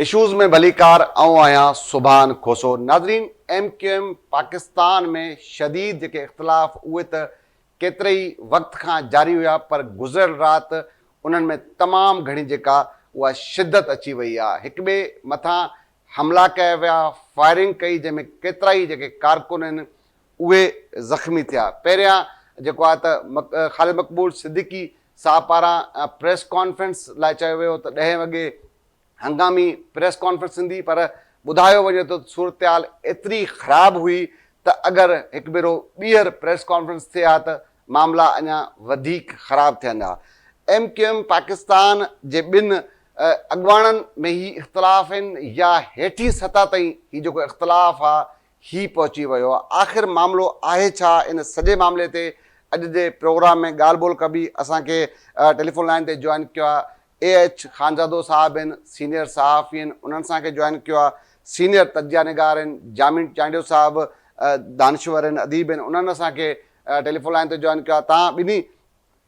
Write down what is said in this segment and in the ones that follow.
Issues ۾ ڀليڪار آئون آهيان سبحان کوسو ناظرين ايم ڪيو ايم پاڪستان ۾ شديد جيڪي اختلاف اهي ته ڪيتري ئي وقت کان جاري هيا پر گذريل رات انهن ۾ تمام گهڻي جيڪا اها شدت اچي وئي آهي هڪ ٻئي مٿان حملا ڪيا ويا فائرنگ ڪئي جنهن ۾ ڪيترائي جيڪي ڪارڪن آهن اهي زخمي ٿيا. پهريان جيڪو آهي ته خالد مقبول صديقي صاحب پاران پريس ڪانفرنس لاء چيو ويو ته ڏهين وڳي هنگامي پريس ڪانفرنس ٿيندي پر ٻڌايو وڃي ٿو ته صورتحال ايتري خراب هئي ته اگر هڪ ڀيرو ٻيهر پريس ڪانفرنس ٿئي ها ته معاملا اڃا وڌيڪ خراب ٿين ها. ايم ڪيو ايم پاڪستان جي ٻن اڳواڻن ۾ هي اختلاف آهن يا هيٺين سطح تائين هي جيڪو اختلاف آهي هي پهچي ويو آهي. آخر معاملو آهي ڇا؟ ان سڄي معاملي تي اڄ جي پروگرام ۾ ڳالهه ٻولهه ڪبي. اسان کي ٽيليفون لائين تي جوائن ڪيو آهي اي ايڇ خانزادو صاحب آهن، سينيئر صحافي آهن، انهن اسان کي جوائن ڪيو آهي. سينيئر تجزيه نگار آهن، جامي چانڊيو صاحب دانشور آهن، اديب آهن، انهن اسان کي ٽيليفون لائين تي جوائن ڪيو آهي. توهان ٻنهي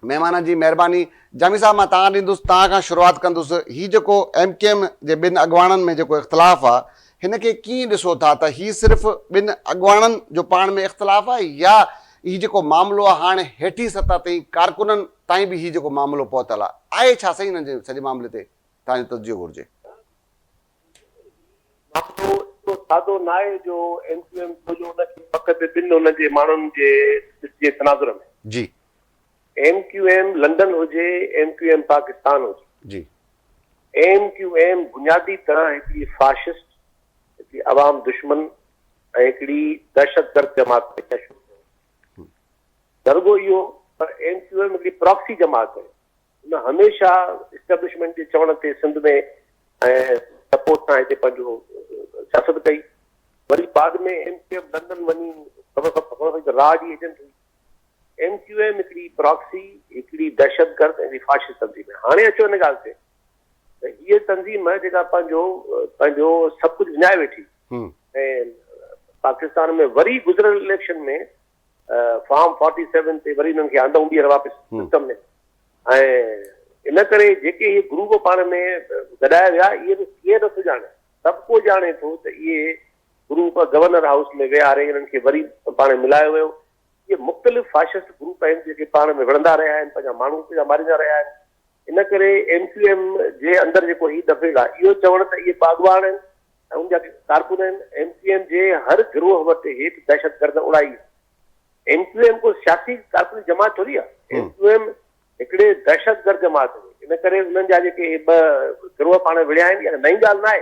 مهمانن جي مهرباني. جامي صاحب مان توهان ڏيندس توهان کان شروعات ڪندس هي جيڪو ايم ڪيو ايم جي ٻن اڳواڻن ۾ جيڪو اختلاف آ هن کي ڪيئن ڏسو ٿا ته هي صرف ٻن اڳواڻن جو پاڻ ۾ اختلاف آ يا هي جيڪو معاملو آ هاڻ هيٺين سطح تائين ڪارڪنن تائين به هي جيڪو معاملو پهتل آ آهي ڇا سائين هن جي سڄي معاملي تي توهان جو تجزيو گهرجي. معاملو ايترو سادو ناهي جو ايم ڪيو ايم ڇو جو ان کي فقط ٻن ان جي ماڻهن جي ڏسجي تناظر ۾. جي. ايم ڪيو ايم لنڊن هجي، ايم ڪيو ايم پاڪستان هجي. جي. ايم ڪيو ايم بنيادي طرح هڪڙي فاشسٽ، هڪڙي عوام دشمن ۽ هڪڙي دهشتگرد جماعت آهي. نه رڳو اهو پر ايم ڪيو ايم هڪڙي پراڪسي جماعت آهي. هن هميشه اسٽيبلشمينٽ جي چوڻ تي سنڌ ۾ ۽ سپورٽ سان هتي پنهنجو سياست ڪئي. وري بعد ۾ ايم ڪيو ايم لنڊن وڃي خبر خبر پئي ته را جي ايجنٽ هئي. ايم ڪيو ايم هڪڙي پراڪسي، هڪڙي دهشتگرد ۽ هڪڙي فاشسٽ تنظيم آهي. هاڻي اچو ان ڳالهه تي ته هيء تنظيم جيڪا پنهنجو پنهنجو سڀ ڪجهه وڃائي ويٺي ۽ پاڪستان ۾ وري گذريل اليڪشن ۾ فارم فورٽي سيون تي وري انهن کي آندائون ٻيهر واپس سسٽم ۾ ۽ ان ڪري جيڪي هي گروپ پاڻ ۾ گڏايا ويا اهي به ڪير نٿو ڄاڻي، سڀ ڪو ڄاڻي ٿو ته اهي گروپ گورنر هائوس ۾ ويهاري انهن کي وري پاڻ ملايو ويو. اهي مختلف فاشسٽ گروپ آهن جيڪي پاڻ ۾ وڙهندا رهيا آهن، پنهنجا ماڻهو پيا ماريندا رهيا آهن. ان ڪري ايم ڪيو ايم جي اندر جيڪو هي ڏڦيڙ آهي اهو چوڻ ته اهي ٻه اڳواڻ آهن ۽ ان جا ڪارڪن آهن، ايم ڪيو ايم جي هر گروهه وٽ هيٺ دهشتگرد اڙائي آهي. ايم ڪيو ايم ڪو سياسي ڪارڪني جماعت ٿوري آهي، ايم ڪيو ايم هڪڙي دهشتگرد جماعت آهي. ان ڪري انهن جا جيڪي اهي ٻه گروهه پاڻ ۾ وڙهيا آهن اها نئين ڳالهه ناهي.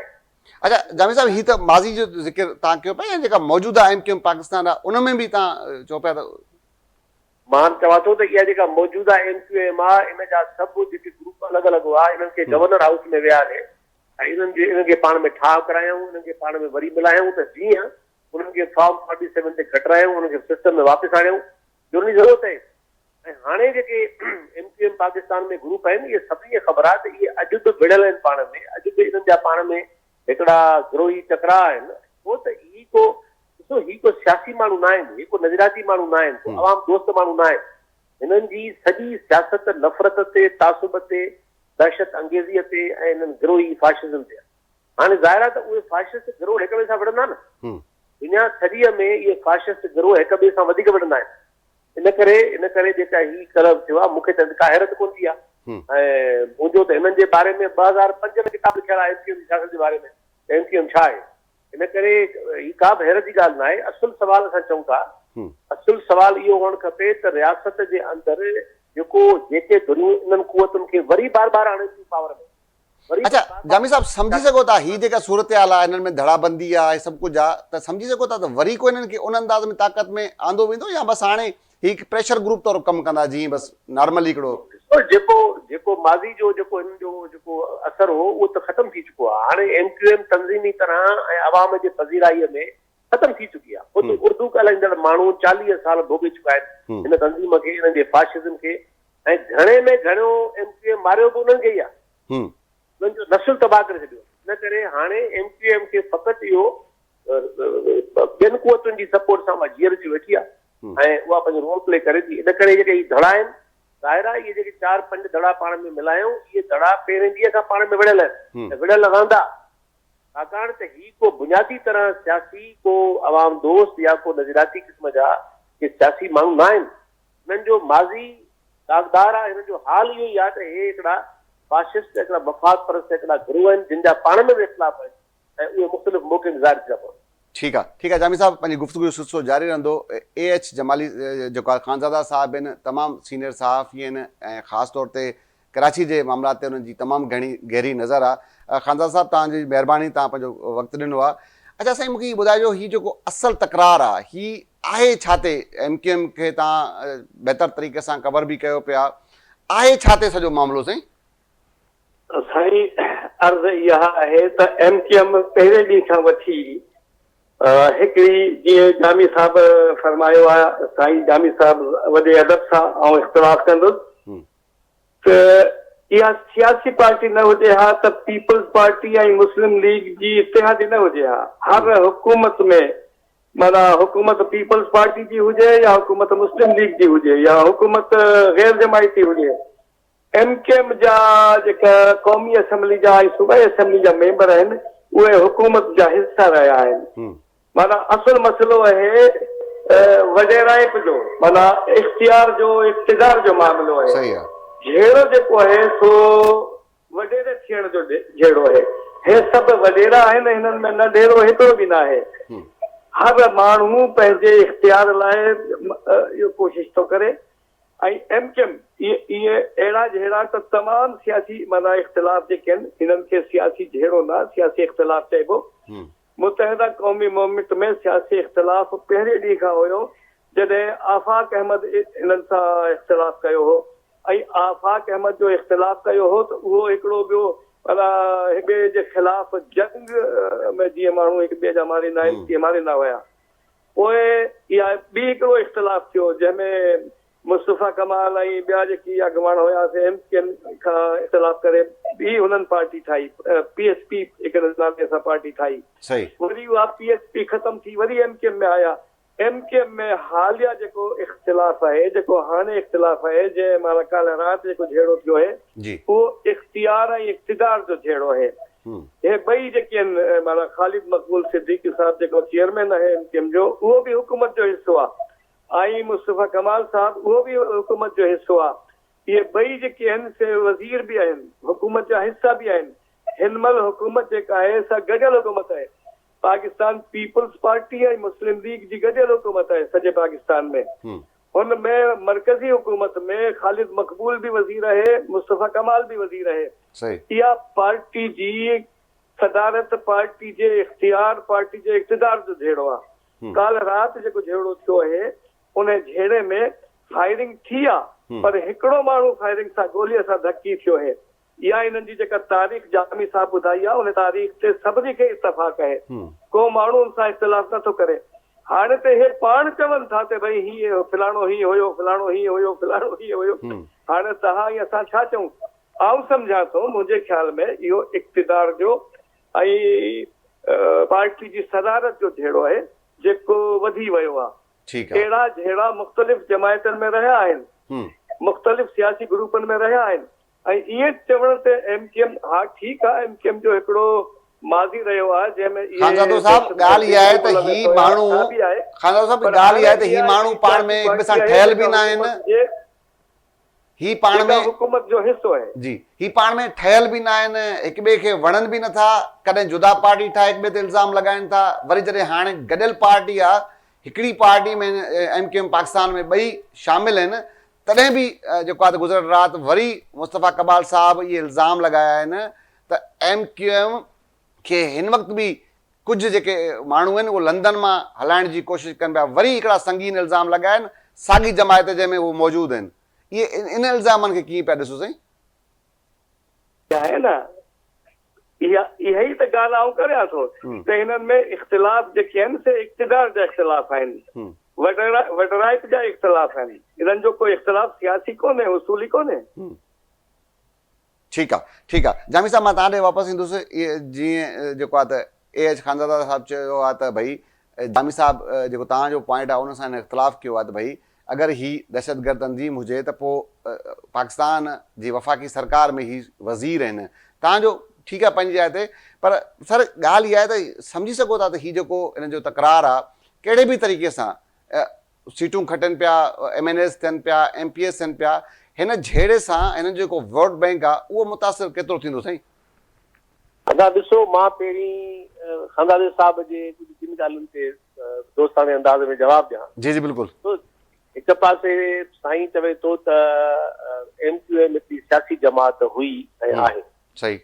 اڇا جامي صاحب هي ته ماضي جو ذڪر توهان ڪيو پيا يا جيڪا موجوده ايم ڪيو ايم پاڪستان آهي ان ۾ به توهان چئو پيا ته. مان چوان ٿو ته اها جيڪا موجوده ايم ڪيو ايم آهي ان جا سڀ جيڪي گروپ الڳ الڳ هئا انهن کي گورنر هائوس ۾ ويهاري ۽ انهن جي انهن کي پاڻ ۾ ٺاهه ڪرايائون انهن کي پاڻ ۾ وري ملايائون ته جيئن انهن کي فارم فورٽي سيون تي گهٽرايائون انهن کي سسٽم ۾ واپس آڻيائون جو ان جي ضرورت آهي ۽ هاڻي جيڪي M Q M Pakistan ۾ group آهن اهي سڀني کي خبر آهي ته اهي اڄ به وڙهيل آهن پاڻ ۾ اڄ به انهن جا پاڻ ۾ هڪڙا گروهي ٽڪراء آهن ڇو ته هي ڪو ڏسو هي ڪو سياسي ماڻهو نه آهن هي ڪو نظرياتي ماڻهو نه آهن ڪو عوام دوست ماڻهو نه آهن هنن جي سڄي سياست نفرت تي تعصب تي دهشت انگيزي تي ۽ انهن گروهي فاشزم تي آهي هاڻي ظاهر آهي ته اهي فاشسٽ گروهه هڪ ٻئي سان وڙهندا نه دنيا سڄيء ۾ اهي فاشسٽ گروهه هڪ ٻئي سان وڌيڪ وڙهندا آهن ان ڪري ان ڪري جيڪا هي ڪلب ٿيو آهي مون کي ته ڪا حيرت ڪونه ٿي آهي ۽ منهنجو ته هنن جي باري ۾ 2005 ۾ ڪتاب لکيل آهي ايم ڪيو ايم جي سياست جي باري ۾ ته ايم ڪيو ايم ڇا آهي ان ڪري هي ڪا به حيرت جي ڳالهه نه آهي اصل سوال اسان چئون ٿا اصل سوال اهو هئڻ کپي ته رياست جي اندر جيڪو جيڪي ڌريون انهن قوتن کي وري بار بار آڻين ٿيون پاور ۾ اڇا جامي صاحب سمجهي سگهو ٿا هي جيڪا صورتحال آهي هنن ۾ ڌڙا بندي آهي سڀ ڪجهه آهي ته سمجهي سگهو ٿا ته وري ڪو هنن کي ان انداز ۾ طاقت ۾ آندو ويندو يا بس هاڻي هي هڪ پريشر گروپ طور ڪم ڪندا جيئن بس نارملي هڪڙو. ڏسو جيڪو جيڪو ماضي جو جيڪو هنن جو جيڪو اثر هو اهو ته ختم ٿي چڪو آهي هاڻي ايم ڪيو ايم تنظيمي طرح ۽ عوام جي پذيرائي ۾ ختم ٿي چڪي آهي خود اردو ڳالهائيندڙ ماڻهو 40 سال ڀوڳي چڪا آهن هن تنظيم کي انهن جي فاشزم کي ۽ گهڻي ۾ گهڻو ايم ڪيو ايم ماريو به انهن کي ئي آهي. انهن جو نسل تباهه ڪري ڇڏيو آهي. ان ڪري هاڻي ايم ڪيو ايم کي فقط اهو ٻين قوتن جي سپورٽ سان اها جيئري ٿي ويٺي آهي ۽ اها پنهنجو رول پلي ڪري ٿي. ان ڪري جيڪي هي ڌڙا آهن، ظاهر آهي اهي جيڪي چار پنج ڌڙا پاڻ ۾ ملايائون، اهي ڌڙا پهرين ڏينهن کان پاڻ ۾ وڙهيل آهن ۽ وڙهيل رهندا. ڇاڪاڻ ته هي ڪو بنيادي طرح سياسي ڪو عوام دوست يا ڪو نظرياتي قسم جا ڪي سياسي ماڻهو نه آهن. هنن جو ماضي داغدار آهي، هنن جو حال اهو ئي آهي ته هي هڪڙا فاشسٽ، هڪڙا مفاد پرست هڪڙا گروهه آهن جن جا پاڻ ۾ به اختلاف آهن ۽ اهي مختلف موقعن تي ظاهر ٿي ٿا پون. ٺيڪ آ ٺيڪ آ جامي صاحب پنهنجي گفتگو جو سلسلو جاري رهندو اي ايڇ جمالي جيڪو آ خانزاده صاحب آهن تمام سينئر صحافي آهن ۽ خاص طور تي ڪراچي جي معاملات تي انهن جي تمام گهڻي گهري نظر آ خانزاده صاحب توهان جي مهرباني توهان پنهنجو وقت ڏنو آ اڇا سائين مونکي هي ٻڌائجو هي جيڪو اصل تڪرار آ هي آهي ڇا تي ايم ڪيو ايم کي توهان بهتر طريقي سان ڪور به ڪيو پيا آهي ڇا تي سڄو معاملو سائين. سائين عرض اها آهي ته ايم ڪيو ايم پهرين ڏينهن کان وٺي هڪڙي جيئن جامي صاحب فرمايو آهي سائين جامي صاحب وڏي ادب سان آئون اختلاف ڪندس ته اها سياسي پارٽي نه هجي ها ته پيپلز پارٽي ۽ مسلم ليگ جي اتحادي نه هجي ها هر حڪومت ۾ معنيٰ حڪومت پيپلز پارٽي جي هجي يا حڪومت مسلم ليگ جي هجي يا حڪومت غير جماعتي هجي ايم ڪيو ايم جا جيڪا قومي اسيمبلي جا ۽ صوبائي اسيمبلي جا ميمبر آهن اهي حڪومت جا حصا رهيا آهن معنيٰ اصل مسئلو اهي وڏيرائپ جو معنيٰ اختيار جو اقتدار جو معاملو اهي جهيڙو جيڪو اهي سو وڏيري ٿيڻ جو جهيڙو اهي هي سڀ وڏيرا آهن هنن ۾ ننڍيرو هڪڙو به ناهي هر ماڻهو پنهنجي اختيار لاء اهو ڪوشش ٿو ڪري ۽ ايم ڪيو ايم اهي اهڙا جهيڙا ته تمام سياسي معنيٰ اختلاف جيڪي آهن انهن کي سياسي جهيڙو نه سياسي اختلاف چئبو. متحده قومي موومينٽ ۾ سياسي اختلاف پهرين ڏينهن کان هيو جڏهن آفاق احمد انهن سان اختلاف ڪيو هو ۽ آفاق احمد جو اختلاف ڪيو هو ته اهو هڪڙو ٻيو معنيٰ هڪ ٻئي جي خلاف جنگ ۾ جيئن ماڻهو هڪ ٻئي جا ماريندا آهن تيئن ماريندا هيا. پوء اها ٻي هڪڙو اختلاف ٿيو جنهن ۾ مصطفيٰ ڪمال ۽ ٻيا جيڪي اڳواڻ هيا سي ايم ڪيو ايم کان اختلاف ڪري ٻي هنن پارٽي ٺاهي پي ايس پي هڪڙي نالي سان پارٽي ٺاهي وري اها پي ايس پي ختم ٿي وري ايم ڪيو ايم ۾ آيا ايم ڪيو ايم ۾ حاليه جيڪو اختلاف آهي جيڪو هاڻي اختلاف آهي جنهن معنيٰ ڪالهه رات جيڪو جهيڙو ٿيو آهي اهو اختيار ۽ اقتدار جو جهيڙو آهي هي ٻئي جيڪي آهن معنيٰ خالد مقبول صديقي صاحب جيڪو چيئرمين آهي ايم ڪيو ايم جو اهو به حڪومت جو حصو آهي ۽ مصطفيٰ ڪمال صاحب اهو به حڪومت جو حصو آهي. اهي ٻئي جيڪي آهن سي وزير به آهن، حڪومت جا حصا به آهن. هن مهل حڪومت جيڪا آهي سا گڏيل حڪومت آهي. پاڪستان پيپلز پارٽي ۽ مسلم ليگ جي گڏيل حڪومت آهي سڄي پاڪستان ۾. هن ۾ مرڪزي حڪومت ۾ خالد مقبول به وزير آهي، مصطفيٰ ڪمال به وزير آهي. اها پارٽي جي صدارت، پارٽي جي اختيار، پارٽي جي اقتدار جو جهيڙو آهي. ڪالهه رات جيڪو جهيڙو ٿيو آهي، ان جهيڙي ۾ فائرنگ ٿي آهي، پر هڪڙو ماڻهو فائرنگ سان گوليء سان ڌڪي ٿيو آهي. اها انهن جي جيڪا تاريخ جامي صاحب ٻڌائي آهي ان تاريخ تي سڀني کي اتفاق آهي. ڪو ماڻهو ان سان اختلاف نه ٿو ڪري. هاڻي ته اهي پاڻ چون ٿا ته ڀئي هي فلاڻو هيئن هيو، فلاڻو هيئن هيو، فلاڻو هيئن هيو. هاڻي توهان ۽ اسان ڇا چئون؟ آئون سمجهان ٿو منهنجي خيال ۾ اهو اقتدار جو ۽ پارٽي جي صدارت جو جهيڙو آهي جيڪو وڌي ويو آهي. اهڙا جهيڙا مختلف جماعتن ۾ رهيا آهن، مختلف سياسي گروپن ۾ رهيا آهن. ۽ ائين چوڻ تي ايم ڪيو ايم ها ٺيڪ آ ايم ڪيو ايم جو هڪڙو ماضي رهيو آ جنهن ۾ اهي خانزادو صاحب ڳالهه اها آهي ته هي ماڻهو خانزادو صاحب ڳالهه اها آهي ته هي ماڻهو پاڻ ۾ هڪ ٻئي سان ٺهيل به نه آهن هي پاڻ ۾ حڪومت جو حصو آهي جي هي پاڻ ۾ ٺهيل به نه آهن هڪ ٻئي کي وڻن به نٿا ڪڏهن جدا پارٽي ٺاهي هڪ ٻئي تي الزام لڳائن ٿا وري جڏهن هاڻي گڏيل پارٽي آ هڪڙي party ۾ M Q M Pakistan ۾ ٻئي شامل آهن تڏهن به جيڪو آهي ته گذريل رات وري مصطفيٰ ڪمال صاحب اهي الزام لڳايا آهن ته ايم ڪيو ايم کي هن وقت به ڪجهه جيڪي ماڻهو آهن اهي لندن مان هلائڻ جي ڪوشش ڪن پيا وري هڪڙا سنگين الزام لڳايا آهن ساڳي جماعت جنهن ۾ هو موجود آهن اهي ان الزامن کي ڪيئن پيا ڏسو سائين؟ آهي نه اها اها ئي ته ڳالهه آئون ڪريان ٿو ته هنن ۾ اختلاف جيڪي آهن سي اقتدار جا اختلاف آهن وڏڙائپ جا اختلاف آهن انهن جو ڪو اختلاف سياسي ڪونهي اصولي ڪونهي. ٺيڪ آ ٺيڪ آ جامي صاحب مان توهان ڏي واپس ايندس جيئن جيڪو آ ته اي ايڇ خانزاده صاحب چيو آ ته ڀئي جامي صاحب جيڪو توهان جو پوائنٽ آ ان سان هن اختلاف ڪيو آ ته ڀئي اگر هي دهشتگرد تنظيم هجي ته پوء پاڪستان جي وفاقي سرڪار ۾ هي وزير آهن. توهان جو ٺيڪ آهي پنهنجي جاء تي پر سر ڳالهه اها آهي ته سمجهي سگهو ٿا ته هي جيڪو انهن جو تڪرار آهي ڪهڙي به طريقي سان سيٽون کٽن پيا ايم اين ايز ٿين پيا ايم پي ايز ٿين پيا هن جهيڙي سان هنن جو جيڪو ووٽ بئنڪ آهي اهو متاثر ڪيترو ٿيندو سائين؟ ادا ڏسو مان پهرين خانزادي صاحب جي ڪجهه ٻن ڳالهين تي دوستاڻي انداز ۾ جواب ڏيان. جي جي بلڪل. ڏسو هڪ پاسي سائين چوي ٿو ته ايم ڪيو ايم هڪڙي سياسي جماعت هئي ۽ آهي. صحيح.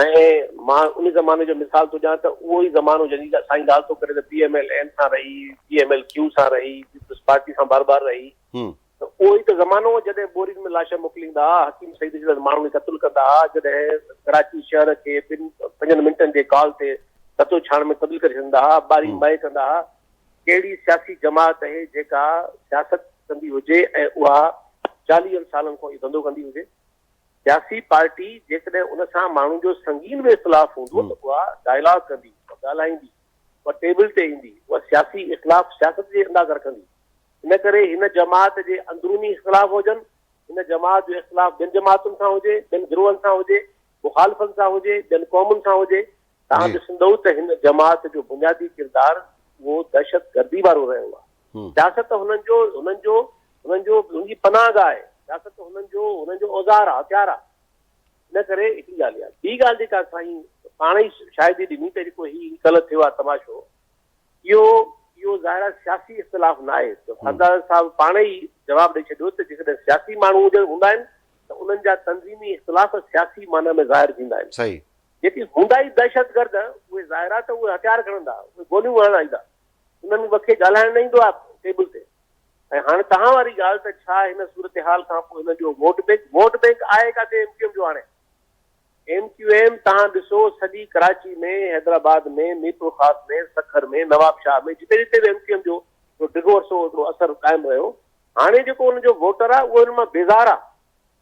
۽ مان ان زماني جو مثال ٿو ڏيان ته اهو ئي زمانو جنهن جي سائين ڳالهه ٿو ڪري ته پي ايم ايل اين سان رهي، پي ايم ايل ڪيو سان رهي، پيپلز پارٽي سان بار بار رهي ته اهو ئي ته زمانو هو جڏهن ٻورين ۾ لاش موڪليندا ها، حڪيم سعيد جهڙن ماڻهن کي قتل ڪندا ها، جڏهن ڪراچي شهر کي ٻن پنجن منٽن جي ڪال تي رتو ڇاڻ ۾ تبديل ڪري ڇڏيندا ها، ٻاري مئي ڪندا ها. ڪهڙي سياسي جماعت اهي جيڪا سياست ڪندي هجي ۽ اها چاليهن سالن کان اهو ڌنڌو ڪندي هجي؟ سياسي پارٽي جيڪڏهن ان سان ماڻهن جو سنگين به اختلاف هوندو ته اها ڊائلاگ ڪندي، اها ڳالهائيندي، اها ٽيبل تي ايندي، اها سياسي اختلاف سياست جي انداز رکندي. ان ڪري هن جماعت جي اندروني اختلاف هجن، هن جماعت جو اختلاف ٻين جماعتن سان هجي، ٻين گروهن سان هجي، مخالفن سان هجي، ٻين قومن سان هجي، توهان ڏسندؤ ته هن جماعت جو بنيادي ڪردار اهو دهشتگردي وارو رهيو آهي. سياست هنن جو هنن جو هنن جو هن جي پناهه گاهه آهي. سياست هنن جو هنن جو اوزار آهي، هٿيار آهي. ان ڪري هڪڙي ڳالهه اها. ٻي ڳالهه جيڪا سائين پاڻ ئي شاهدي ڏني ته جيڪو هي ڪلهه ٿيو آهي تماشو اهو اهو ظاهر آهي سياسي اختلاف نه آهي ته خانزاده صاحب پاڻ ئي جواب ڏئي ڇڏيو ته جيڪڏهن سياسي ماڻهو هجن هوندا آهن ته انهن جا تنظيمي اختلاف سياسي معنيٰ ۾ ظاهر ٿيندا آهن. صحيح. جيڪي هوندا ئي دهشتگرد اهي ظاهر آهي ته اهي هٿيار کڻندا، اهي گوليون هڻائيندا، انهن کي ڳالهائڻ نه ايندو آهي ٽيبل تي. ۽ هاڻي توهان واري ڳالهه ته ڇا هن صورتحال کان پوء هنن جو ووٽ بينڪ، ووٽ بينڪ آهي ڪاٿي ايم ڪيو ايم جو هاڻي؟ ايم ڪيو ايم توهان ڏسو سڄي ڪراچي ۾، حيدرآباد ۾، ميرپورخاص ۾، سکر ۾، نوابشاهه ۾ جتي جتي به ايم ڪيو ايم جو ڊگهو عرصو هڪڙو اثر قائم رهيو، هاڻي جيڪو انهن جو ووٽر آهي اهو انهن مان بيزار آهي.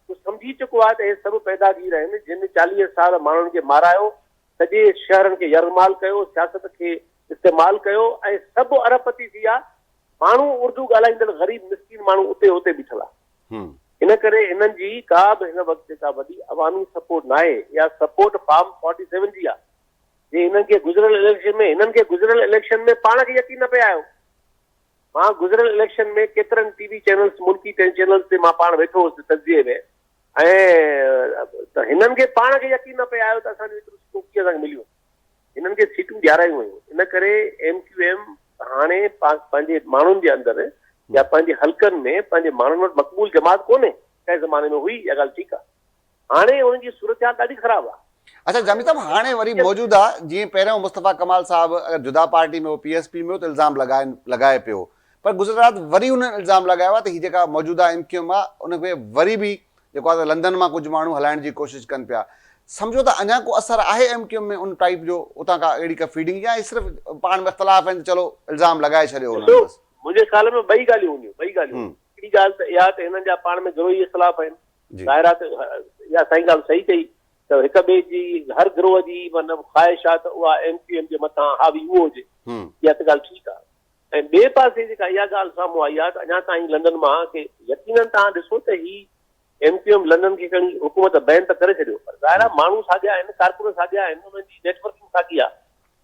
هو سمجهي چڪو آهي ته اهي سڀ پيداگير آهن، جن 40 سال ماڻهن کي مارايو، سڄي شهرن کي يرغمال ڪيو، سياست کي استعمال ڪيو ۽ سڀ ارب پتي ٿي ويا، ماڻهو اردو ڳالهائيندڙ غريب مسڪين ماڻهو اتي هتي بيٺل آهي. ان ڪري هنن جي ڪا به هن وقت ڪا وڏي عوامي سپورٽ ناهي، اها سپورٽ فارم فورٽي سيون جي آهي، جي هنن کي گذريل اليڪشن ۾ هنن کي گذريل اليڪشن ۾ پاڻ کي يقين نه پئي آيو. مان گذريل اليڪشن ۾ ڪيترن ٽي وي چينلز ملڪي ٽي چينلز تي مان پاڻ ويٺو هوس تجزيي ۾ ۽ ته هنن کي پاڻ کي يقين نه پئي آيو ته اسان جون ايتريون سيٽون ڪيئن اسان کي مليون. هنن کي سيٽون ڏيارايون ويون. ان ڪري ايم ڪيو ايم هاڻي پنهنجي ماڻهن جي اندر يا پنهنجي حلقن ۾ پنهنجي ماڻهن وٽ مقبول جماعت ڪونهي. ڪنهن زماني ۾ هئي اها ڳالهه ٺيڪ آهي. هاڻي انهن جي صورتحال ڏاڍي خراب آ. اڇا جامي صاحب هاڻي وري موجوده جيئن پهريون مصطفيٰ ڪمال صاحب اگر جدا پارٽي ۾ هو پي ايس پي ۾ هو ته الزام لڳائي لڳائي پيو پر گذريل رات وري انهن الزام لڳايو آهي ته هي جيڪا موجوده ايم ڪيو ايم آهي ان کي وري به جيڪو آهي ته لندن مان ڪجهه ماڻهو هلائڻ جي ڪوشش ڪن پيا سمجهو ته اڃا ڪو اثر آهي ايم ڪيو ايم ۾ ان ٽائيپ جو اتان کا اهڙي ڪا فيڊنگ يا صرف پاڻ ۾ اختلاف آهن ته چلو الزام لڳائي ڇڏيو انهن بس. منهنجي خيال ۾ ٻئي ڳالهيون هونديون ٻئي ڳالهيون هڪڙي ڳالهه ته اها ته هنن جا پاڻ ۾ گروهي اختلاف آهن ظاهر آهي ته اها سائين ڳالهه صحيح ڪئي ته هڪ ٻئي جي هر گروهه جي مطلب خواهش آهي ته اها ايم ڪيو ايم جي مٿان حاوي اهو هجي اها ته ڳالهه ٺيڪ آهي ۽ ٻئي پاسي جيڪا اها ڳالهه سامهون آئي آهي ته اڃا تائين لنڊن مان ڪي يقينن توهان ڏسو ته هي ايم ڪيو ايم لنڊن کي کڻي حڪومت بين ته ڪري ڇڏيو پر ظاهر آهي ماڻهو ساڳيا آهن ڪارڪن ساڳيا آهن انهن جي نيٽ ورڪنگ ساڳي آهي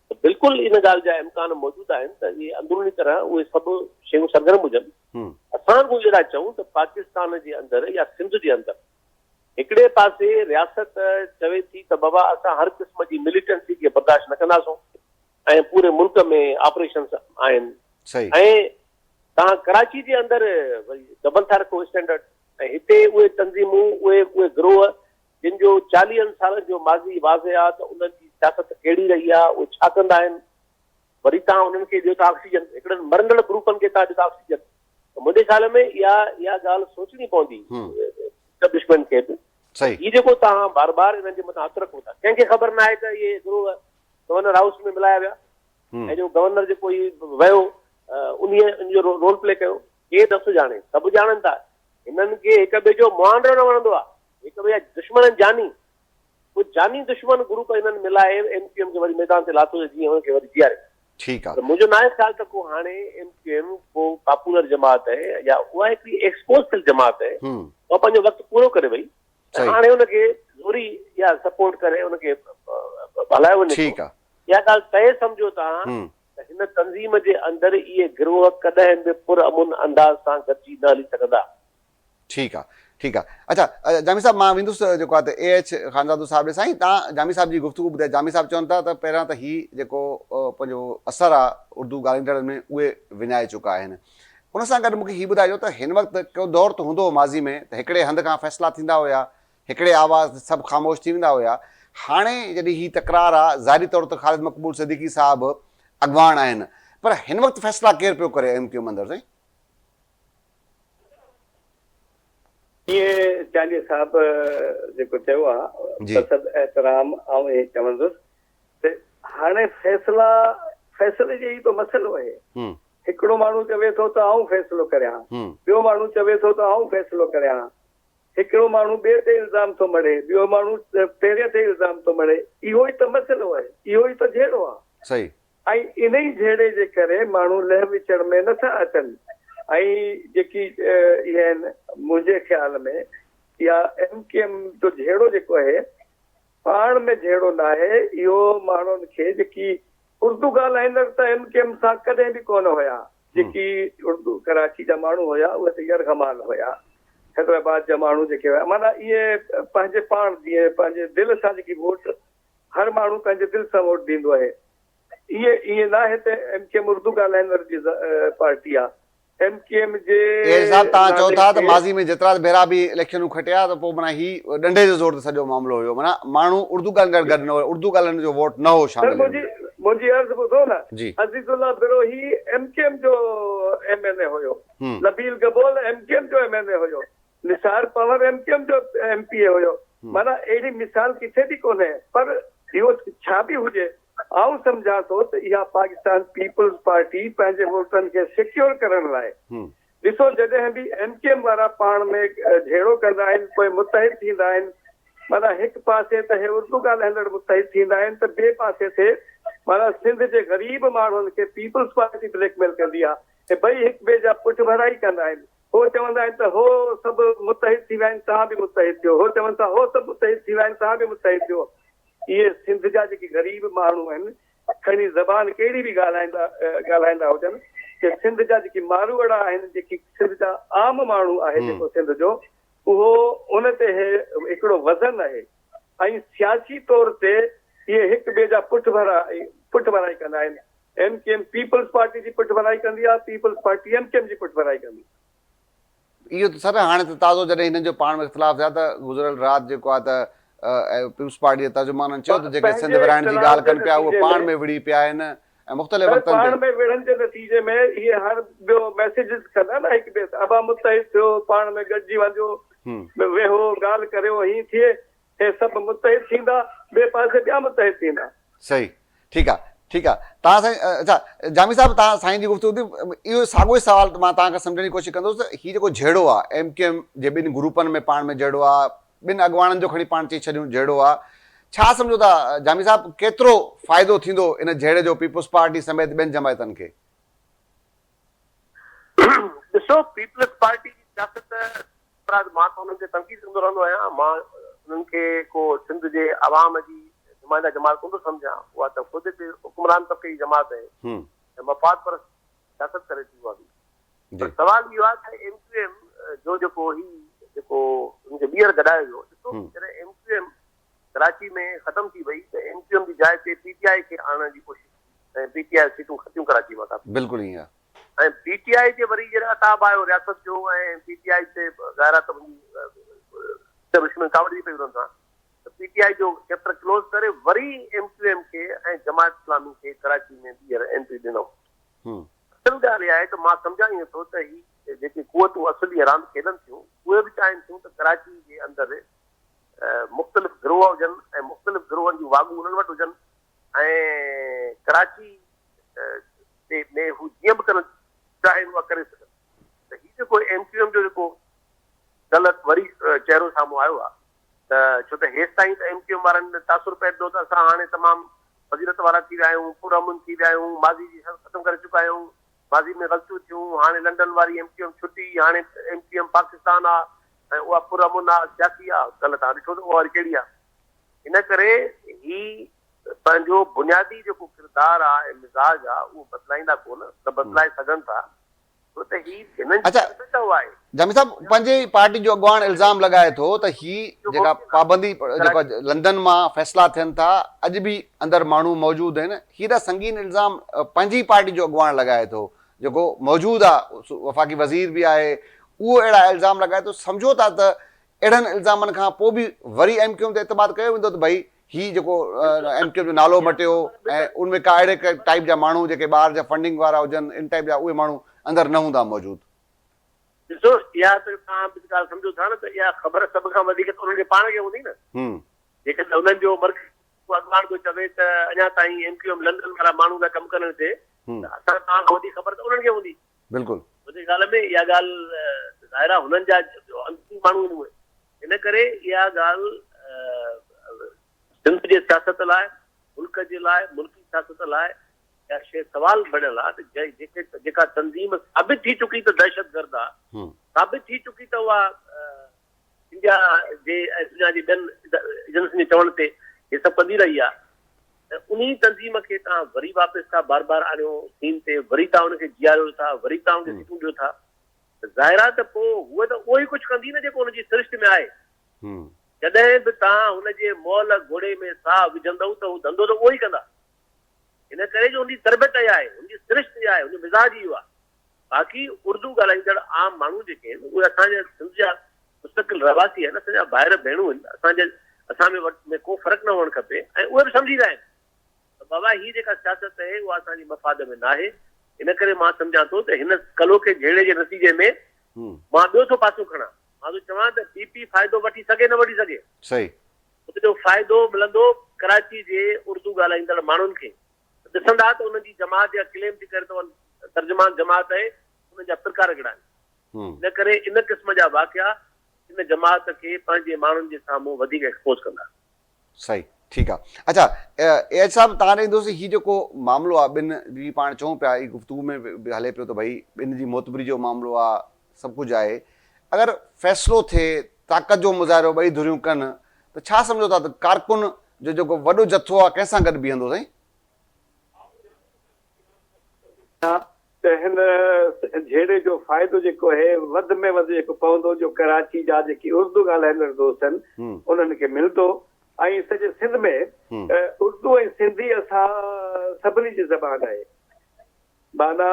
ته بلڪل ان ڳالهه جا امڪان موجود آهن ته اهي اندروني طرح اهي سڀ شيون سرگرم هجن. اسان رڳو اهو ٿا چئون ته پاڪستان جي اندر يا سنڌ جي اندر هڪڙي پاسي رياست چوي ٿي ته بابا اسان هر قسم جي مليٽنسي کي برداشت نه ڪنداسون ۽ پوري ملڪ ۾ آپريشنس آهن ۽ توهان ڪراچي جي اندر وري ڊبل ٿا رکو اسٽينڊرڊ ۽ هتي اهي تنظيمون اهي اهي گروهه جن جو چاليهن سالن جو ماضي واضح آ ته انهن جي سياست ڪهڙي رهي آ، اهي ڇا ڪندا آهن، وري توهان انهن کي ڏيو ٿا آڪسيجن، هڪڙن مرندڙ گروپن کي توهان ڏيو ٿا آڪسيجن ته منهنجي خيال ۾ اها اها ڳالهه سوچڻي پوندي اسٽيبلشمينٽ کي به ته هي جيڪو توهان بار بار انهن جي مٿان هٿ رکو ٿا، ڪنهن کي خبر ناهي ته اهي گروهه گورنر هائوس ۾ ملايا ويا ۽ جو گورنر جيڪو هي ويو انهيء ان جو رول پلي ڪيو، ڪير نٿو ڄاڻي، سڀ ڄاڻن ٿا، هنن کي هڪ ٻئي جو مهانڊو نه وڻندو آ. هڪ ٻئي جا دشمن آهن جاني. پوء جاني دشمن گروپ هنن ملائي ايم ڪيو ايم کي وري ميدان تي لاٿو ته جيئن هن کي وري جيئاري. ٺيڪ آ. پر منهنجو ناهي خيال ته ڪو هاڻي ايم ڪيو ايم ڪو پاپولر جماعت آهي يا اها هڪڙي ايڪسپوز ٿيل جماعت آهي. اها پنهنجو وقت پورو ڪري وئي. ۽ هاڻي ان کي زوري يا سپورٽ ڪري ان کي هلايو وڃي ٿو. اها ڳالهه طئي سمجهو توهان ته هن تنظيم جي اندر اهي گروهه ڪڏهن به پرامن انداز سان گڏجي نه هلي سگهندا. ٺيڪ آ ٺيڪ آ اڇا جامي صاحب مان ويندس جيڪو آ ته اي ايڇ خانزادو صاحب ڏي سائين تان جامي صاحب جي گفتگو ٻڌائي جامي صاحب چون ٿا ته پهريان ته هي جيڪو پنهنجو اثر آ اردو ڳالهائيندڙن ۾ اهي وڃائي چڪا آهن ان سان گڏ مونکي هي ٻڌائجو ته هن وقت ڪو دور ته هوندو هو ماضي ۾ ته هڪڙي هنڌ کان فيصلا ٿيندا هيا هڪڙي آواز تي سڀ خاموش ٿي ويندا هيا هاڻي جڏهن هي تڪرار آ ظاهري طور ته خالد مقبول صديقي صاحب اڳواڻ آهن پر هن وقت فيصلا ڪير پيو ڪري ايم ڪيو ايم اندر سائين. جيئن چانڊيي صاحب جيڪو چيو آ بصد احترام آئون ائين چوندس ته هاڻي فيصلا فيصلي جي ئي ته مسئلو آهي. هڪڙو ماڻهو چوي ٿو ته آئون فيصلو ڪريان، ٻيو ماڻهو چوي ٿو ته آئون فيصلو ڪريان، هڪڙو ماڻهو ٻئي تي الزام ٿو مڙهي، ٻيو ماڻهو پهرين تي الزام ٿو مڙهي، اهو ئي ته مسئلو آهي، اهو ئي ته جهيڙو آ. صحيح. ۽ انهي جهيڙي جي ڪري ماڻهو لهه وچڙ ۾ نه ٿا اچن ۽ جيڪي اهي آهن منهنجي خيال ۾ اها ايم ڪيو ايم جو جهيڙو جيڪو آهي پاڻ ۾ جهيڙو ناهي اهو ماڻهن کي جيڪي اردو ڳالهائيندڙ ته ايم ڪيو ايم سان ڪڏهن به ڪونه هيا جيڪي اردو ڪراچي جا ماڻهو هيا اهي ته يرغمال هيا حيدرآباد جا ماڻهو جيڪي هيا معنيٰ اهي پنهنجي پاڻ جيئن پنهنجي دل سان جيڪي ووٽ هر ماڻهو پنهنجي دل سان ووٽ ڏيندو آهي. ائين ائين ناهي ته ايم ڪيو ايم اردو ڳالهائيندڙ جي پارٽي آ. ايم ڪيو ايم جي ايز صاحب توهان چئو نالي ٿا ته کي. ماضي ۾ جيترا ڀيرا به اليڪشنون کٽيا ته پوء معنيٰ هي ڏنڊي جي زور تي سڄو معاملو هيو معنيٰ ماڻهو اردو ڳالهائيندڙ گڏ نه هيا اردو ڳالهائيندڙ جو ووٽ نه هو سر شامل هن منهنجي ۾. منهنجي عرض ٻڌو نه جي. Azizullah Brohi M Q M جو ايم اين اي هيو Nabil Gabol M Q M جو ايم اين اي هيو Nisar Panhwar M Q M جو ايم پي اي هيو معنيٰ اهڙي مثال ڪٿي به ڪونهي پر اهو ڇا به هجي آئون سمجهان ٿو ته اها پاڪستان پيپلز پارٽي پنهنجي ووٽرن کي سيڪيور ڪرڻ لاء ڏسو جڏهن به ايم ڪيو ايم وارا پاڻ ۾ جهيڙو ڪندا آهن پوء متحد ٿيندا آهن معنيٰ هڪ پاسي ته هي اردو ڳالهائيندڙ متحد ٿيندا آهن ته ٻئي پاسي تي معنيٰ سنڌ جي غريب ماڻهن کي پيپلز پارٽي بليڪ ميل ڪندي آهي ۽ ٻئي هڪ ٻئي جا پٺڀرائي ڪندا آهن. هو چوندا آهن ته هو سڀ متحد ٿي ويا آهن توهان به متحد ٿيو، هو چون ٿا هو سڀ متحد ٿي ويا آهن توهان به متحد ٿيو. اهي سنڌ جا جيڪي غريب ماڻهو آهن کڻي زبان ڪهڙي به ڳالهائيندا ڳالهائيندا هجن ڪي سنڌ جا جيڪي ماروئڙا آهن جيڪي سنڌ جا عام ماڻهو آهي جيڪو سنڌ جو اهو ان تي هي هڪڙو وزن آهي ۽ سياسي طور تي اهي هڪ ٻئي جا پٺڀرا پٺڀرائي ڪندا آهن. M Q M peoples party جي پٺڀرائي ڪندي آ، peoples party M Q M جي پٺڀرائي ڪندي. اهو ته سر هاڻي ته تازو جڏهن هنن جو پاڻ ۾ اختلاف ٿيا ته گذريل رات جيڪو آ ته پيپلز پارٽي جي ترجمانن چيو ته جيڪي سنڌ پنهنجي ورهائڻ جي اختلاف ڳالهه جي ڪن پيا اهي نتيجي پاڻ ۾ ۾ وڙهي پيا آهن ۽ مختلف سر وقتن پاڻ تي. ۾ وڙهن جي نتيجي ۾ اهي هر ٻيو ميسيجز ڪندا نه هڪ ٻئي سان ابا متحد ٿيو پاڻ ۾ گڏجي وڃو ويهو ڳالهه ڪريو هين ٿئي هي سڀ متحد ٿيندا ٻئي پاسي ٻيا متحد ٿيندا. صحيح ٺيڪ آ ٺيڪ آ توهان سائين اڇا جامي صاحب توهان سائين جي گفتگو ٻڌي اهو ساڳيو ئي سوال مان توهان کان سمجهڻ جي ڪوشش ڪندس ته هي جيڪو جهيڙو آ ايم ڪيو ايم جي ٻن گروپن ۾ پاڻ ۾ جهيڙو آ ٻن اڳواڻن جو کڻي پاڻ چئي ڇڏيون جهيڙو آ ڇا سمجهو ٿا جامي صاحب ڪيترو فائدو ٿيندو ان جهيڙي جو پيپلز پارٽي سميت ٻين جماعتن کي؟ ڏسو پيپلز پارٽي جي سياست افراد مان ته انهن تي تنقيد ڪندو رهندو آهيان، مان انهن کي ڪو سنڌ جي عوام جي نمائنده جماعت ڪونه ٿو سمجهان، اها ته خود هڪ حڪمران طبقي جي جماعت آهي ۽ مفاد پرست سياست ڪري ٿي اها به. پر سوال اهو آهي ته ايم ڪيو ايم جو جيڪو هي جيڪو ان کي ٻيهر گڏايو ويو، ڏسو جڏهن ايم ڪيو ايم ڪراچي ۾ ختم ٿي وئي ته ايم ڪيو ايم جي جاء تي پي ٽي آء کي آڻڻ جي ڪوشش ٿي ۽ پي ٽي آء سيٽون کٽيون ڪراچي مان ڪافي. بلڪل ائين آهي. ۽ پي ٽي آء جي وري جڏهن عتاب آيو رياست جو ۽ پي ٽي آء تي ظاهر آهي ته منهنجي دشمن ڪاوڙجي پئي انهن سان ته پي ٽي آء جو چيپٽر ڪلوز ڪري وري ايم ڪيو ايم کي ۽ جماعت اسلامي کي ڪراچي ۾ ٻيهر انٽري ڏنائون. اصل ڳالهه اها آهي ته مان سمجهان ائين ٿو ته هي جيڪي قوتون اصل هي راند کيڏن ٿيون اهي به چاهين ٿيون ته ڪراچي جي اندر مختلف گروهه هجن ۽ مختلف گروهن جون واڳون انهن وٽ هجن ۽ ڪراچي تي ۾ هو جيئن به ڪرڻ چاهين اها ڪري سگهن ته هي جيڪو ايم ڪيو ايم جو جيڪو غلط وري چهرو سامهون آيو آهي ته ڇو ته هيستائين ته ايم ڪيو ايم وارن تاثر پئي ڏنو ته اسان هاڻي تمام فضيلت وارا ٿي ويا آهيون پرامن ٿي ويا آهيون ماضي جي شرط ختم ڪري چڪا آهيون ماضي ۾ غلطيون ٿيون هاڻي لنڊن واري ايم ڪيو ايم ڇٽي هاڻي ايم ڪيو ايم پاڪستان آ ۽ اها پرامن آ، سياسي آ، ڪلهه توهان ڏٺو ته اها وري ڪهڙي آ. ان ڪري هي پنهنجو بنيادي جيڪو ڪردار آ ۽ مزاج آ اهو بدلائيندا ڪونه، نه بدلائي سگهن ٿا، ڇو ته هي هنن جي اڇا تربيت اها آهي. جامي صاحب پنهنجي ئي پارٽي جو اڳواڻ الزام لڳائي ٿو ته هي جيڪا پابندي جيڪا لندن مان فيصلا ٿين ٿا اڄ به اندر ماڻهو موجود آهن هي ايڏا سنگين الزام پنهنجي ئي پارٽي جو اڳواڻ لڳائي ٿو جيڪو موجود آ وفاقي وزير به آهي اهو اهڙا الزام لڳائي ٿو سمجهو ٿا ته اهڙن الزامن کان پوء به وري ايم ڪيو ايم تي اعتماد ڪيو ويندو ته ڀئي هي جيڪو ايم ڪيو ايم جو نالو مٽيو ۽ ان ۾ ڪا اهڙي ٽائيپ جا ماڻهو جيڪي ٻاهر جا فنڊنگ وارا هجن ان ٽائيپ جا اهي ماڻهو اندر نه هوندا موجود. ڏسو اها ته توهان به ڳالهه سمجهو ٿا نه ته اها خبر سڀ کان وڌيڪ ته انهن کي پاڻ کي هوندي نه. جيڪڏهن انهن جو مرڪزي ڪو اڳواڻ ٿو چوي ته اڃا تائين ايم ڪيو ايم لنڊن وارا ماڻهو پيا ڪم ڪن هتي ته اسان توهان کان وڌيڪ خبر ته انهن کي هوندي. بلڪل. منهنجي خيال ۾ اها ڳالهه ظاهر آهي هنن جا اندروني ماڻهو آهن اهي. ان ڪري اها ڳالهه سنڌ جي سياست لاء، ملڪ جي لاء، ملڪي سياست لاء اها شيء سوال بڻيل آهي ته جيڪي جيڪا تنظيم ثابت ٿي چڪي ته دهشتگرد آهي، ثابت ٿي چڪي ته اها انڊيا جي ۽ دنيا جي ٻين ايجنسين جي چوڻ تي هي سڀ ڪندي رهي آهي ته انهي تنظيم کي توهان وري واپس ٿا بار بار آڻيو سين تي، وري توهان ان کي جياريو ٿا، وري توهان ان کي سيٽون ڏيو ٿا ته ظاهر آهي ته پوء هوء ته اهو ئي ڪجهه ڪندي نه جيڪو ان جي سرشت ۾ آهي. جڏهن به توهان هن جي مئل گهوڙي ۾ ساهه وجهندؤ ته هو ڌنڌو ته اهو ئي ڪندا. ان ڪري جو ان جي تربيت اها آهي، ان جي سرشت اها آهي، ان جو مزاج اهو آهي. باقي اردو ڳالهائيندڙ عام ماڻهو جيڪي آهن اهي اسان جا سنڌ جا مستقل رهواسي آهن، اسان جا ڀائر ڀيڻون آهن، اسان جي اسان ۾ وٽ ۾ ڪو فرق نه هئڻ کپي ۽ اهي به سمجهي رهيا آهن ته بابا هي جيڪا سياست آهي اها اسان جي مفاد ۾ ناهي. ان ڪري مان سمجهان ٿو ته هن ڪلهوڪي جهيڙي جي نتيجي ۾ مان ٻيو ٿو پاسو کڻان، مان ٿو چوان ته پي پي فائدو وٺي سگهي نه وٺي سگهي. صحيح. ان جو فائدو ملندو ڪراچي جي اردو ڳالهائيندڙ ماڻهن کي ته ڏسندا ته انهن جي جماعت جيڪا ڪليم ٿي ڪري ته اها ترجمان جماعت آهي انهن جا پرڪا رڳڙا آهن. ان ڪري ان قسم جا واقعا ان جماعت کي پنهنجي ماڻهن جي سامهون وڌيڪ ايڪسپوز ڪندا. صحيح ٺيڪ آ اڇا اي ايڇ صاحب تان ڏي ايندوسين هي جيڪو معاملو آ ٻن جي پاڻ چئون پيا هي گفتگو ۾ به هلي پيو ته ڀئي ٻن جي معتبري جو معاملو آ سڀ ڪجهه آهي اگر فيصلو ٿئي طاقت جو مظاهرو ٻئي ڌريون ڪن ته ڇا سمجهو ٿا ته ڪارڪن جو جيڪو وڏو جٿو آ ڪنهن سان گڏ بيهندو سائين؟ ته هن جهيڙي جو فائدو جيڪو آهي وڌ ۾ وڌ جيڪو پوندو جو ڪراچي جا جيڪي اردو ڳالهائيندڙ دوست آهن انهن کي ملندو ۽ سڄي سنڌ ۾ اردو ۽ سنڌي اسان سڀني جي زبان آهي معنيٰ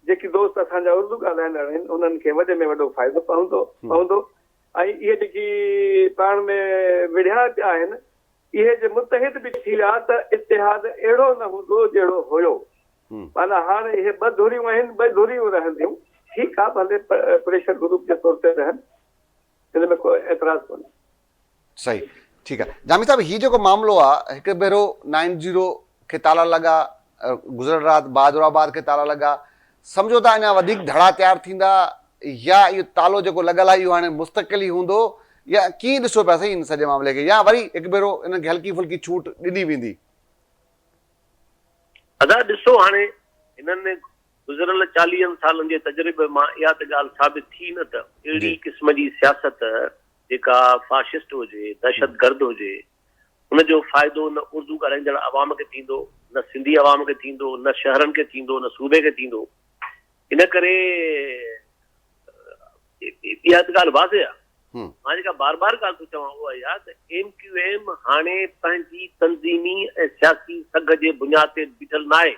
جيڪي دوست اسان جا اردو ڳالهائيندڙ آهن انهن کي وڏي ۾ وڏو فائدو پوندو پوندو ۽ اهي جيڪي پاڻ ۾ وڙهيا پيا آهن اهي جي متحد به ٿي ويا ته اتحاد اهڙو نه هوندو جهڙو هيو. معنيٰ هاڻ اهي ٻه ڌريون آهن، ٻه ڌريون رهنديون. ٺيڪ آ ڀلي پريشر گروپ جي طور تي رهن، ان ۾ ڪو اعتراض ڪونهي. صحيح ٺيڪ آ جامي صاحب هي جيڪو معاملو آ هڪ ڀيرو نائن زيرو کي تالا لڳا گذريل رات بهادر آباد کي تالا لڳا سمجهو ته اڃا وڌيڪ ڌڙا تيار ٿيندا يا اهو تالو جيڪو لڳل آهي اهو هاڻي مستقل ئي هوندو يا ڪيئن ڏسو پيا سائين ان سڄي معاملي کي يا وري هڪ ڀيرو انهن کي هلڪي ڦلڪي ڇوٽ ڏني ويندي. ادا ڏسو هاڻي هنن گذريل چاليهن سالن جي تجربي مان اها ته ڳالهه ثابت ٿي نه ته اهڙي قسم جي سياست جيڪا فاشسٽ هجي، دهشتگرد هجي، ان جو فائدو نه اردو ڳالهائيندڙ عوام کي ٿيندو، نه سنڌي عوام کي ٿيندو، نه شهرن کي ٿيندو، نه صوبي کي ٿيندو. ان ڪري اها ته ڳالهه واضح آهي. مان جيڪا بار بار ڳالهه ٿو چوان اها اها ته ايم ڪيو ايم هاڻي پنهنجي تنظيمي ۽ سياسي سگهه جي بنياد تي بيٺل ناهي.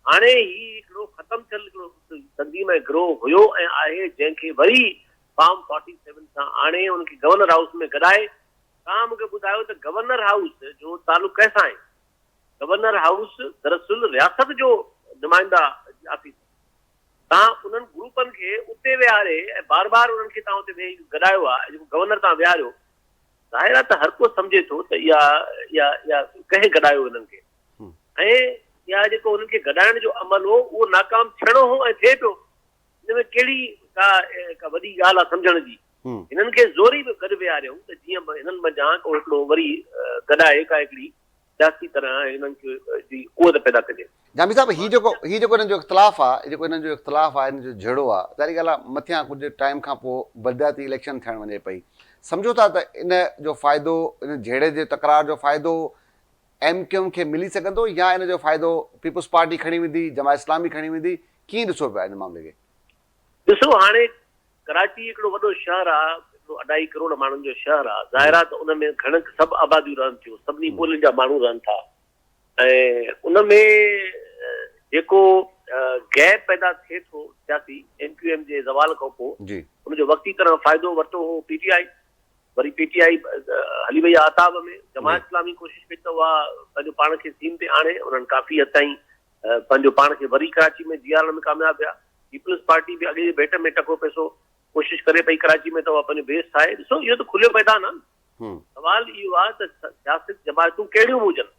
هاڻي هي هڪڙو ختم ٿيل هڪڙو تنظيم ۽ گروهه هيو ۽ آهي جنهن کي وري فارم فورٽي سيون سان آڻي ان کي گورنر هائوس ۾ گڏائي توهان مون کي ٻڌايو ته گورنر هائوس جو تعلق ڪنهن سان آهي؟ گورنر هائوس دراصل رياست جو نمائنده جي آفيس آهي. توهان انهن گروپن کي اتي ويهاري ۽ بار بار انهن کي توهان اتي ويهي گڏايو آهي ۽ جيڪو گورنر توهان ويهاريو ظاهر آهي ته هر ڪو سمجهي ٿو ته اها اها اها ڪنهن گڏايو انهن کي ۽ اها جيڪو انهن کي گڏائڻ جو عمل هو اهو ناڪام ٿيڻو هو ۽ ٿئي پيو. ان ۾ ڪهڙي ڪا ڪا وڏي ڳالهه آ سمجهڻ جي. هنن کي زوري به گڏ ويهاريائون ته جيئن هنن منجهان ڪو هڪڙو وري گڏائي ڪا هڪڙي سياسي طرح هنن کي جي قوت پيدا ڪجي. جامي صاحب هي جيڪو هي جيڪو هنن جو اختلاف آ جيڪو هنن جو اختلاف آ هنن جو جهيڙو آ ظاهري ڳالهه آ مٿيان ڪجهه ٽائيم کان پوء بلدياتي اليڪشن ٿيڻ وڃي پئي سمجهو ٿا ته ان جو فائدو ان جهيڙي جي تڪرار جو فائدو ايم ڪيو ايم کي ملي سگهندو يا ان جو فائدو پيپلز پارٽي کڻي ويندي جماعت اسلامي کڻي ويندي ڪيئن ڏسو پيا ان معاملي کي؟ ڏسو هاڻي ڪراچي هڪڙو وڏو شهر آ هڪڙو اڍائي ڪروڙ ماڻهن جو شهر آ ظاهر آ ته ان ۾ گهڻ سڀ آباديون رهن ٿيون سڀني ٻولين جا ماڻهو رهن ٿا ۽ ان ۾ جيڪو گيپ پيدا ٿئي ٿو سياسي ايم ڪيو ايم جي زوال کان پوء ان جو وقتي طرح فائدو ورتو هو پي ٽي آء وري پي ٽي آء هلي وئي آهي عتاب ۾ جماعت اسلامي ڪوشش ڪئي ته اها پنهنجو پاڻ کي سين تي آڻي انهن ڪافي حد تائين پنهنجو پاڻ کي وري ڪراچي ۾ جيارڻ ۾ ڪامياب ويا پيپلز پارٽي به اڳي جي ڀيٽ ۾ ٽڪو پئسو ڪوشش ڪري پئي ڪراچي ۾ ته اها پنهنجو بيس ٺاهي ڏسو اهو ته کليو ميدان آهي سوال اهو آهي ته سياست جماعتون ڪهڙيون به هجن،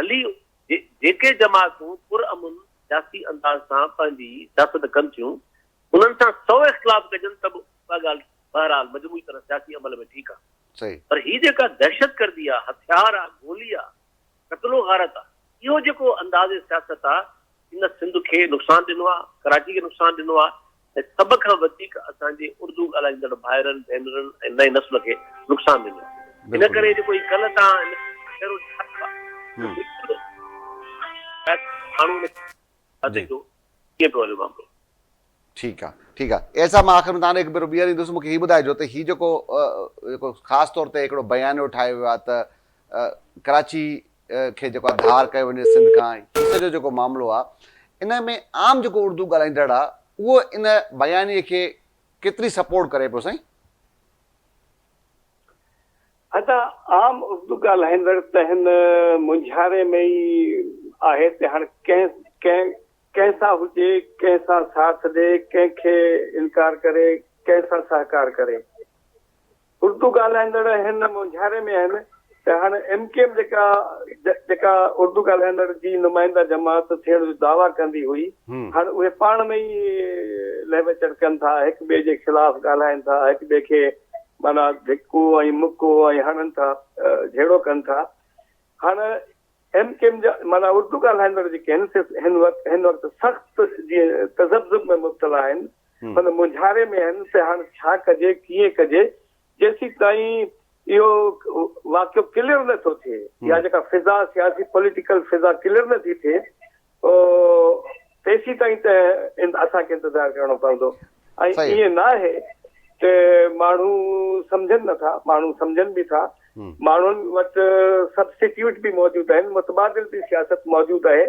ڀلي جيڪي جماعتون پرامن سياسي انداز سان پنهنجي سياست ڪن ٿيون، انهن سان سو اختلاف ڪجن ته به اها ڳالهه بهرحال مجموعي طرح سياسي عمل ۾ ٺيڪ آهي. پر هي جيڪا دهشتگردي آهي، هٿيار آهي، گولي آهي، قتل و غارت آ. اهو جيڪو انداز سياست آ ان سنڌ کي نقصان ڏنو آ، ڪراچي کي نقصان ڏنو آ ۽ سڀ کان وڌيڪ اسان جي اردو ڳالهائيندڙ ڀائرن، ڀينرن ۽ نئين نسل کي نقصان ڏنو آ. ان ڪري جيڪو هي ڪلهه تان هن اهڙو ٺاهيو آ اهو بلڪل ماڻهو ان کي جو ڪيئن پيو هلي معاملو. ٺيڪ آ ٺيڪ آ اي صاحب مان آخر ۾ توهان ڏي هڪ ڀيرو ٻيهر ايندس مونکي هي ٻڌائجو ته هي جيڪو جيڪو خاص طور تي هڪڙو بيانيو ٺاهيو ويو آ ته ڪراچي کي جيڪو آ ڌار ڪيو وڃي سنڌ کان هي سڄو جيڪو معاملو آ ان ۾ عام جيڪو اردو ڳالهائيندڙ آ اهو ان بيانيي کي ڪيتري سپورٽ ڪري پيو سائين؟ ادا عام اردو ڳالهائيندڙ ته هن مونجهاري ۾ ئي آهي ته هاڻ ڪنهن ڪنهن ڪنهن سان هجي، ڪنهن سان ساٿ ڏي، ڪنهن کي انڪار ڪري، ڪنهن سان سهڪار ڪري. اردو ڳالهائيندڙ هن مونجهاري ۾ آهن ته هاڻ ايم ڪيو ايم جيڪا جيڪا اردو ڳالهائيندڙ جي نمائنده جماعت ٿيڻ جو دعويٰ ڪندي هئي، هاڻ اهي پاڻ ۾ ئي لهه وچڙ ڪن ٿا، هڪ ٻئي جي خلاف ڳالهائين ٿا، هڪ ٻئي کي معنيٰ ڌڪو ۽ مڪو ۽ هڻن ٿا، جهيڙو ڪن ٿا. هاڻ ايم ڪيو ايم جا معنيٰ اردو ڳالهائيندڙ جيڪي آهن سي هن وقت هن وقت سخت جيئن تذبذب ۾ مبتلا آهن، هن مونجهاري ۾ آهن ته هاڻ ڇا ڪجي ڪيئن ڪجي، جيسيتائين اهو واقعو ڪليئر نه ٿو ٿئي يا جيڪا فضا سياسي پوليٽيڪل فضا ڪليئر نه ٿي ٿئي تيسيتائين ته اسان کي انتظار ڪرڻو پوندو ۽ ائين نه آهي ته ماڻهو سمجهن نه ٿا، ماڻهو سمجهن به ٿا، ماڻهن وٽ سبسٽيٽيوٽ به موجود آهن، متبادل به سياست موجود آهي،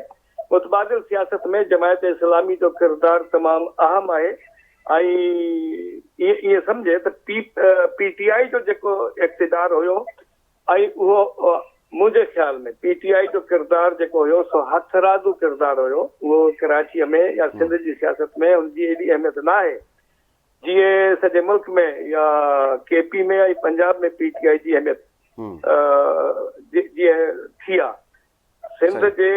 متبادل سياست ۾ جماعت اسلامي جو ڪردار تمام اهم آهي ۽ ائين سمجهي ته پي ٽي آء جو جيڪو اقتدار هيو ۽ اهو منهنجي خيال ۾ پي ٽي آء جو ڪردار جيڪو هيو سو هٿرادو ڪردار هيو، اهو ڪراچيء ۾ يا سنڌ جي سياست ۾ ان جي ايڏي اهميت نه آهي جيئن سڄي ملڪ ۾ يا ڪي پي ۾ ۽ پنجاب ۾ پي ٽي آء جي اهميت جيئن ٿي آ. سنڌ جي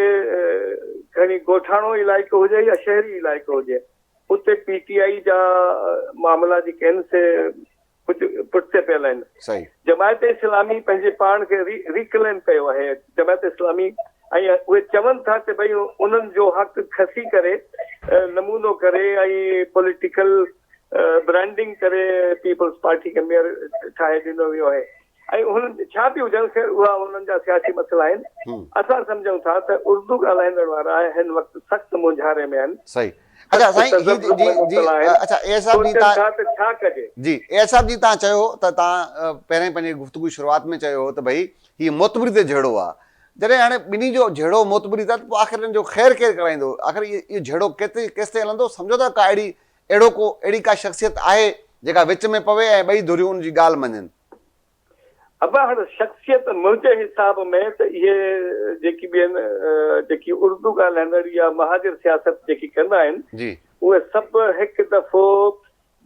کڻي ڳوٺاڻو علائقو هجي يا شهري علائقو هجي اتي پي ٽي آء جا معاملا جيڪي آهن سي ڪجهه پٺتي پيل آهن. جماعت اسلامي پنهنجي پاڻ کي ريڪليم ڪيو آهي. جماعت اسلامي ۽ اهي چون ٿا ته ڀئي انهن جو حق کسي ڪري نمونو ڪري ۽ پوليٽيڪل برانڊنگ ڪري پيپلز پارٽي کي ميئر ٺاهي ڏنو ويو آهي ۽ انهن ڇا به هجن خير اها انهن جا سياسي مسئلا آهن. اسان سمجهون ٿا ته اردو ڳالهائيندڙ وارا هن وقت سخت مونجهاري ۾ آهن. اڇا سائين هي جي جي اڇا اي صاحب جي تان ته ڇا ڪجي. جي اي صاحب جي تان چيو ته تان پهرين پنهنجي گفتگو شروعات ۾ چيو هو ته ڀئي هي معتبري تي جهيڙو آ جڏهن هاڻي ٻنهي جو جهيڙو معتبري تي پوء آخر ان جو خير ڪير ڪرائيندو آخر اهو جهيڙو ڪيتري ڪيستائين هلندو سمجهو ٿا ڪا اهڙي اهڙو ڪو اهڙي ڪا شخصيت آهي جيڪا وچ ۾ پوي ۽ ٻئي ڌريون ان جي ڳالهه مڃين. ابا هاڻ شخصيت منهنجي حساب ۾ ته اهي جيڪي به آهن جيڪي اردو ڳالهائيندڙ يا مهاجر سياست جيڪي ڪندا آهن اهي سڀ هڪ دفعو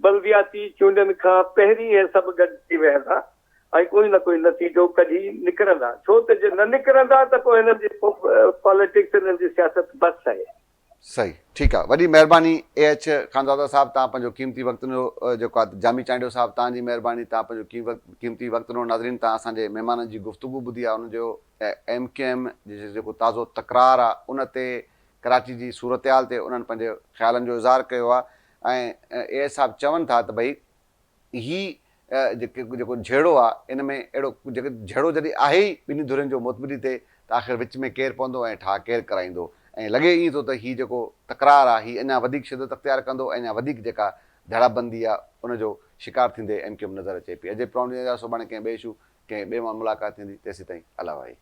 بلدياتي چونڊن کان پهرين اهي سڀ گڏجي ويهندا ۽ ڪوئي نه ڪوئي نتيجو ڪڍي نڪرندا ڇو ته جي نه نڪرندا ته پوء هنن جي پاليٽڪس هنن جي سياست بس آهي. صحيح ٺيڪ آ وڏي مهرباني اي ايڇ خانزاده صاحب توهان پنهنجو قيمتي وقت ڏنو جيڪو آ جامي چانڊيو صاحب توهان جي مهرباني توهان پنهنجو قيمتي وقت ڏنو ناظرين توهان اسان جي مهمانن جي گفتگو ٻڌي آ انهن جو ايم ڪيو ايم جي جيڪو تازو تڪرار آ ان تي ڪراچي جي صورتحال تي انهن پنهنجي خيالن جو اظهار ڪيو آ ۽ اي ايڇ صاحب چون ٿا ته ڀئي هي جيڪي جيڪو جهيڙو آ ان ۾ اهڙو جيڪي جهيڙو جڏهن آهي ئي ٻنهي ڌرين جو معتبري تي ته آخر وچ ۾ ڪير پوندو ۽ ٺاهه ڪير ڪرائيندو ۽ لڳي ائين ٿو ته هي جيڪو تڪرار آ هي اڃا وڌيڪ شدت اختيار ڪندو ۽ اڃا وڌيڪ جيڪا ڌڙابندي آ ان جو شڪار ٿيندي ايم ڪيو ايم نظر اچي پئي. اجي پرائونڊ جي سڀاڻي ڪنهن ٻئي اشو ڪنهن ٻئي مان ملاقات ٿيندي تيسيتائين الله واهي.